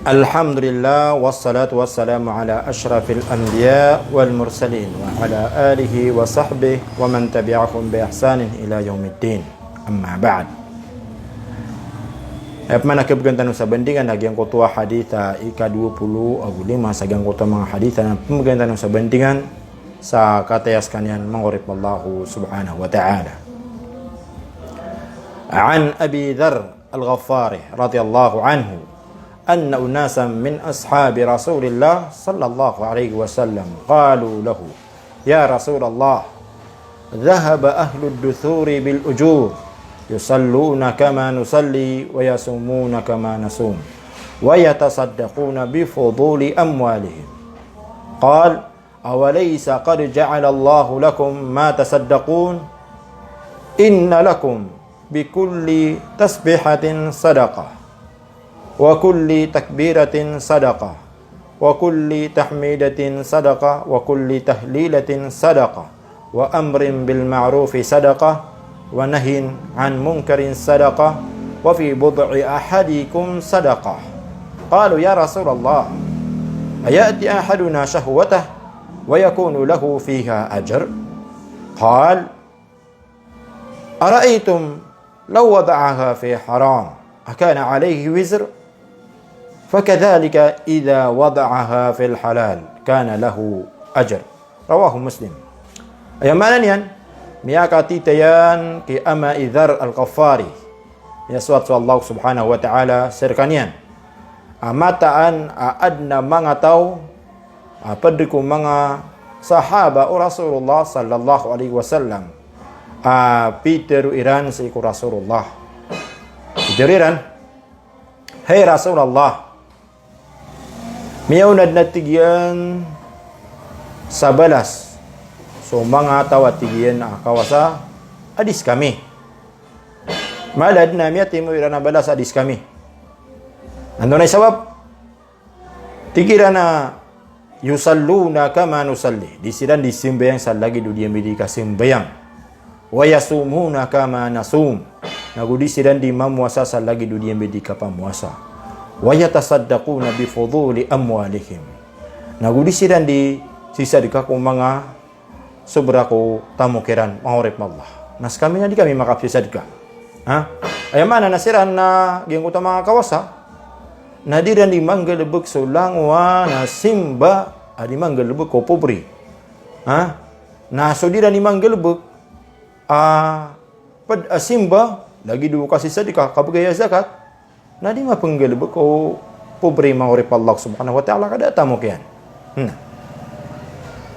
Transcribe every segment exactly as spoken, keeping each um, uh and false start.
Alhamdulillah, wassalatu wassalamu ala ashrafil anbiya wal mursalin, wa ala alihi wa sahbihi wa man tabi'ahum bi ihsanin ila yaumiddin. Amma ba'd. Aya pman a khabgan tano sa bandingan a giyangkoto a hadith a ika dowa polo ago lima sa giyangkoto a manga hadith a pmbgan tano sa bandingan sa kataya skaniyan, manga oripn o Allah subhanahu wa ta'ala. An Abi Dharr Al-Ghifari radhiyallahu anhu anna unasan min ashabi Rasulillah sallallahu alaihi wasallam qalu lahu, "Ya Rasulallah, dhahaba ahlud duthuri bil ujur, yusalluna kama nusalli wa yasumuna kama nasum, wa yatasaddaquna bi fuduli amwalihim." Qal, "Awalaysa qad ja'alallahu lakum ma tasaddaqun? Inna lakum bi kulli tasbihatin sadaqah, wa kulli takbiratin sadaqah, wa kulli tahmidatin sadaqah, wa kulli tahlilatin sadaqah, wa amrin bil ma'rufi sadaqah, wa nahyin an munkarin sadaqah, wa fi bud'i ahadikum sadaqah." Qalu, "Ya Rasulallah, aya'ti ahaduna shahwatahu wa yakunu lahu fiha ajr?" Qal, "Ara'aytum law wada'aha fi haram, akana alayhi wizr? Fakadhalika idha wada'aha fil halal, kana lahu ajr." Rawahu Muslim. Aya maana niyan, miyakatitayan ki Ama Dharr Al-Ghifari, aya sowat so Allah subhanahu wa ta'ala sii rkaniyan, a mataan a adn a manga taw a pd ko manga sahaba o Rasulullah sallallahu alaihi wasallam a pitharo iran sii ko Rasulullah. Pitharo iran, "Hay Rasulullah, miyaona dn a tig iyan sa balas so manga taw a tig iyan a kawasa a di skami. Mala dn a miyatimo iran a balas a di skami. Antonaa i sabap?" Tig iran a, "Yusalluna kama nusalli." Di siran di sambayang sa lagid o di ami di kasambayang. "Wa yasumuna kama nasum." Nago di siran di mamowasa sa lagid o di ami di kapamowasa. "Wa yatasaddaquna bi fuduli amwalihim." Nago di siran di sisadka ko manga sobra ko tamok iran, manga oripn o Allah. Na skami na di kami makapsasadka. Ha? Aya maana na siran na giyangkoto a manga kawasa na di iran di manggalbk so langowan a simba a di manggalbk ko pobre. Ha? Na so di iran di manggalbk a pd a simba, lagid o kasisadka, kabgay a zakat, na di mapnggalbk ko pobre, manga oripn o Allah subhanahu wa ta'ala, ka da a tamok iyan. Hmm.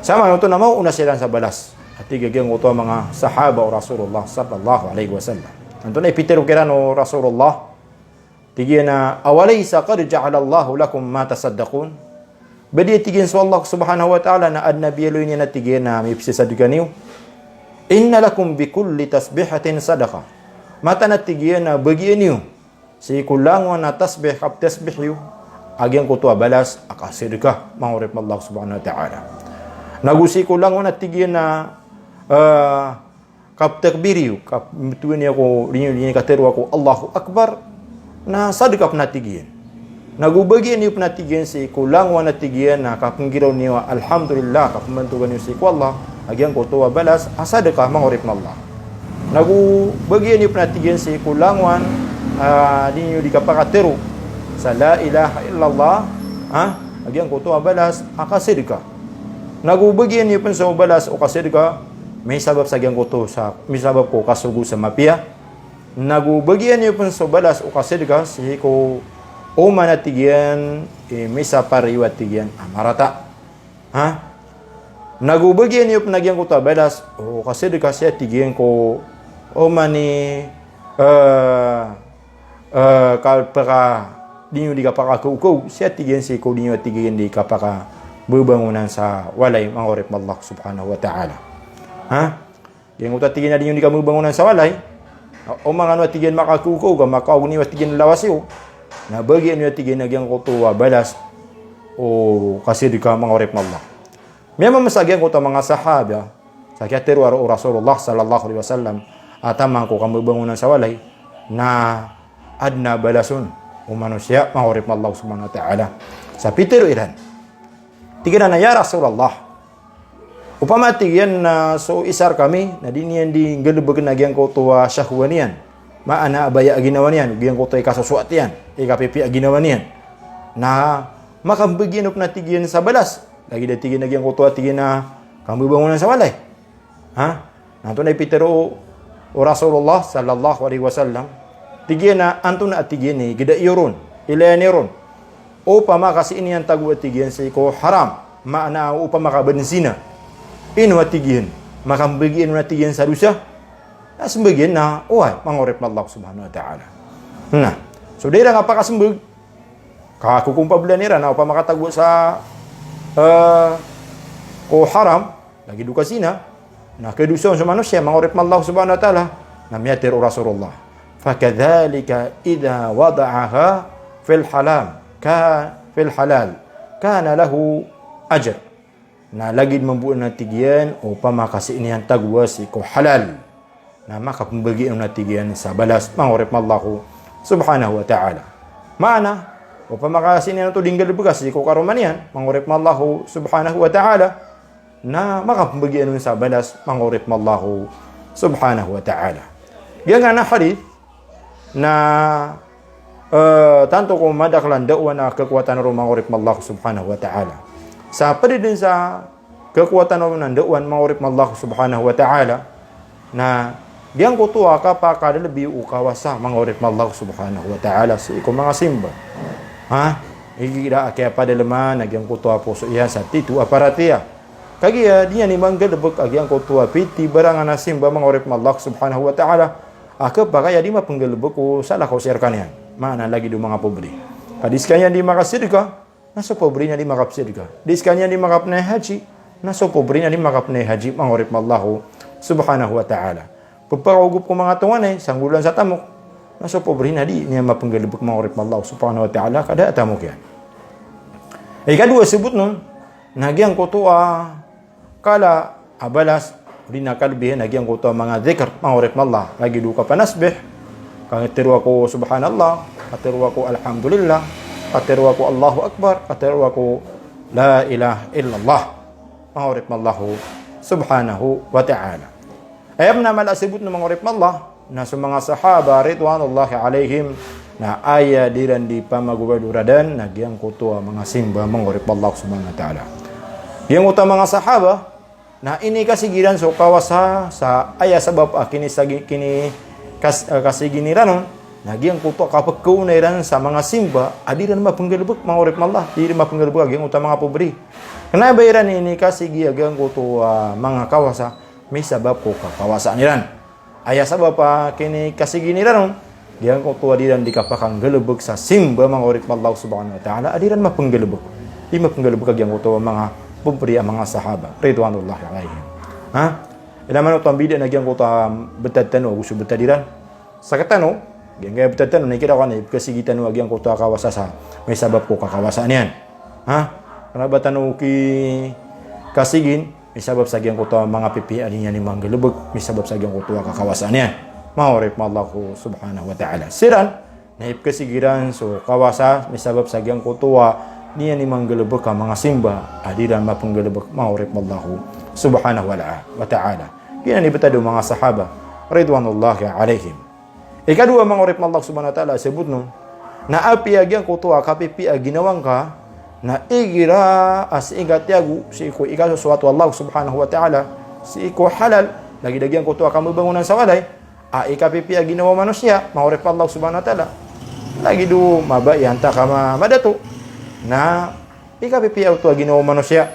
Sa maana oto na maona siran sa balas a tig a giyangkoto a manga sahaba o Rasulullah sallallahu alaihi wasallam. Antonaa i pitharo kiran o Rasulullah? Tig iyan a, "Awalaysa qad ja'alallahu lakum ma tasaddaqun?" Ba di a tig iyan so Allah subhanahu wa ta'ala na adn a biyaloy niyan a tig iyan a mipsasadka niyo? "Inna lakum bi kulli tasbihatin sadaqah." Mataan a tig iyan a bagian iyo sii ko langowan a tasbih, kaptasbih iyo, a giyangkoto a balas a kasadka, manga oripn o Allah subhanahu wa ta'ala. Nago sii ko langowan a tig iyan a, eh, kaptakbir iyo, kap-, mbtowan iyo ko, di niyo, di niyo katharo ko Allahu Akbar, na sadka pn a tig iyan. Nago bagian iyo pn a tig iyan sii ko langowan a tig iyan a kapnggiraw niyo a Alhamdulillah, kapmbantogan iyo sii ko Allah, a giyangkoto a balas a sadka, manga oripn o Allah. Nago bagian iyo pn a tig iyan sii ko langowan a di niyo di kapakatharo sa la ilaha illallah, ha? A giyangkoto a balas a kasadka. Nago bagian iyo pn so balas o kasadka, misabap sa giyangkoto sa, misabap ko kasogo sa mapiya. Nago bagian iyo pn so balas o kasadka sii ko oman a tig iyan i misapar iyo a tig iyan a marata. Ha? Nago bagian iyo pn a giyangkoto a balas o kasadka sii a tig iyan ko oman i, eh, eh, kapaka, di niyo di kapakakaokaog sii a tig iyan sii ko di niyo a tig iyan di kapakababangonan sa walay, manga oripn o Allah subhanahu wa ta'ala. Ha? Giyangkoto a tig iyan a di niyo di kapakababangonan sa walay, o manga ano a tig iyan makakaokaog, makaog niyo a tig iyan lawas iyo, na bagian iyo a tig iyan a giyangkoto a balas o kasadka, manga oripn o Allah. Miyamamasa giyangkoto a manga sahaba sa kiyatharo o Rasulullah sallallahu alaihi wasallam a taman ko kambabangonan sa walay na adn a balas on o manosiya, manga oripn o Allah subhanahu wa ta'ala. Sa pitharo iran, tig iran a, "Ya Rasulullah, opama," tig iyan, "na so isa rkami na di niyan di nggalbkn a giyangkoto a shahwa niyan, maana a baya a ginawa niyan, giyangkoto a ikasosoat iyan, ikapipiya a ginawa niyan, na makambgi ano pn a," tig iyan, "sa balas, lagid a," tig iyan, "a giyangkoto a," tig iyan, "a kambabangonan sa walay?" Ha? Na antonaa i pitharo o Rasulullah sallallahu alaihi wasallam? Tig iyan a, "Antonaa," tig iyan, "i gda iyo ron, ilaya niyo ron, opama ka sii niyan tagoa," tig iyan, "sii ko haram, maana opama ka bnzina, ino," tig iyan, "makambgi ano," tig iyan, "sa dosa?" Na smbag iyan na oway, manga oripn o Allah subhanahu wa ta'ala. Na so da iran kapakasmbag, ka kokompablan iran na opama ka tagoa sa, eh, ko haram, lagid o kazina, na kadosa on so manosiya, manga oripn o Allah subhanahu wa ta'ala. Na miyatharo o Rasulullah, "Fakadhalika idha wada'aha fil halam, ka, fil halal, kana lahu ajr." Na lagid mambo anan, tig iyan, opama ka sii niyan tagoa sii ko halal, na makapmbgi anan, tig iyan, sa balas, manga oripn o Allah subhanahu wa ta'ala. Maana, opama ka sii niyan oto di nggalbka sii ko karoma niyan, manga oripn o Allah subhanahu wa ta'ala, na makapmbgi anan sa balas, manga oripn o Allah subhanahu wa ta'ala. Giyangkanan a hadith na, eh, tanto ko madakl a ndao a khakowa tano ron, manga oripn o Allah subhanahu wa ta'ala. Sa pd dn sa khakowa tano ron a ndao, manga oripn o Allah subhanahu wa ta'ala, na giyangkoto a kapakalbi o kawasa, manga oripn o Allah subhanahu wa ta'ala, sii ko manga simba. Ha? Igira a kiyapadalma na giyangkoto a poso iyan sa titho a paratiyaya. Kagiya di niyan di manggalbk a giyangkoto a piti barangan a simba, manga oripn o Allah subhanahu wa ta'ala, a khapakay a di mapnggalbk o salakaw sii rkaniyan. Maana lagid o manga pobri. Ka di skaniyan di makasadka, na so pobri na di makapsadka. Di skaniyan di makapnay haji, na so pobri na di makapnay haji, manga oripn o Allah subhanahu wa ta'ala. Pphakaogop ko manga tonganay sa nggolan sa tamok, na so pobri na di niyan mapnggalbk, manga oripn o Allah subhanahu wa ta'ala, ka da a tamok iyan. Ikadowa a sabotn on na giyangkoto a kala a balas, odi na kalbihan a giyangkoto a manga dhikr, manga oripn o Allah, lagid o kapanasbih, katharo ako subhanallah, katharo ako alhamdulillah, katharo ako Allahu Akbar, katharo ako la ilaha illallah, manga oripn o Allah subhanahu wa ta'ala. Aya pn a mala a sabotn on, manga oripn o Allah, na so manga sahaba ridwanullahi alaihim, na aya di iran di pamagowad o radan na giyangkoto a manga simba, manga oripn o Allah subhanahu wa ta'ala. Giyangkoto a manga sahaba na inikasigi iran so kawasa sa aya sabap a kinisagi-, kini-, kas-, eh, kasigi iran on, na giyangkoto a kapkaona iran sa manga simba a di iran mapnggalbk, manga oripn o Allah, di iran mapnggalbk a giyangkoto a manga pobri. Kna ba iran inikasigi a giyangkoto a manga kawasa misabap ko kakawasaan iran. Aya sabap a kinikasigi iran on, giyangkoto a di iran di kapakanggalbk sa simba, manga oripn o Allah subhanahu wa ta'ala, a di iran mapnggalbk. Di mapnggalbk a giyangkoto a manga pobri a manga sahaba ridwanullahi alaihim. Ha? Ilay man oto a mbida na giyangkoto a btad tano ago so btad iran. Sktano, giyangkaya btad tano na ikira ko a ipkasigi tano a giyangkoto a kawasa sa misabap ko kakawasaan iyan. Ha? Kna ba tano ki-, kasigin, misabap sa giyangkoto a manga pipiya a di niyan di manggalbk, misabap sa giyangkoto a kakawasaan iyan, manga oripn o Allah subhanahu wa ta'ala. Siran na ipkasigi iran so kawasa misabap sa giyangkoto a di niyan di manggalbk a manga simba a di iran mapnggalbk, manga oripn o Allah subhanahu wa ta'ala. Giyanan i btad o manga sahaba ridwanullahi alaihim. Ikadowa, manga oripn o Allah subhanahu wa ta'ala, a sabotn on na apiya giyangkoto a kapipiya a ginawa ngka na igira a sii ngka tiyago sii ko ikasosoat o Allah subhanahu wa ta'ala, sii ko halal, lagid a giyangkoto a kambabangonan sa walay, a ikapipiya a ginawa o manosiya, manga oripn o Allah subhanahu wa ta'ala, lagid o mabaya antaa ka ma-, madato, na ikapipiya oto a ginawa o manosiya.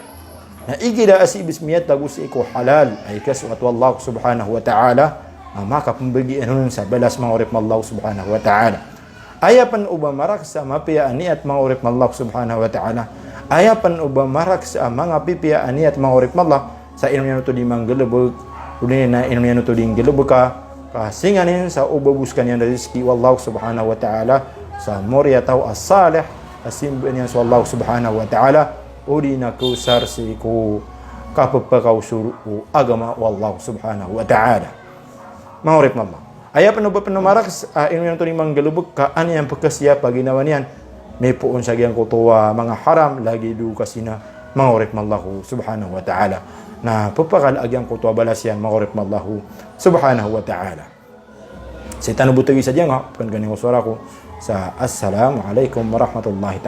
Na igira a sii bs miyatago sii ko halal a ikasosoat o Allah subhanahu wa ta'ala, na makapmbgi anan sa balas, manga oripn o Allah subhanahu wa ta'ala. Aya pn o ba maraksa a mapiya a niyat, manga oripn o Allah subhanahu wa ta'ala. Aya pn o ba maraksa a manga pipiya a niyat, manga oripn o Allah, sa ino niyan oto di manggalbk, odi na ino niyan oto di nggalbka, ka singanin sa o ba bo skaniyan rizki o Allah subhanahu wa ta'ala, sa moriyataw a salih, a simba niyan so Allah subhanahu wa ta'ala, odi na kosar sii ko kapphakaosor o agama o Allah subhanahu wa ta'ala. Manga oripn o Allah. Aya pn o ba pn o maraks a ino iyan oto i manggalbk ka an iyan pkhasiyapa ginawa niyan, mipoon sa giyangkoto a manga haram lagid o kazina, manga oripn o Allah subhanahu wa ta'ala. Na pphakala a giyangkoto a balas iyan, manga oripn o Allah subhanahu wa ta'ala. Sii tano bo tagi sa giyangka, pkhan kani ko sowara ko sa assalamu alaikum warahmatullahi ta'ala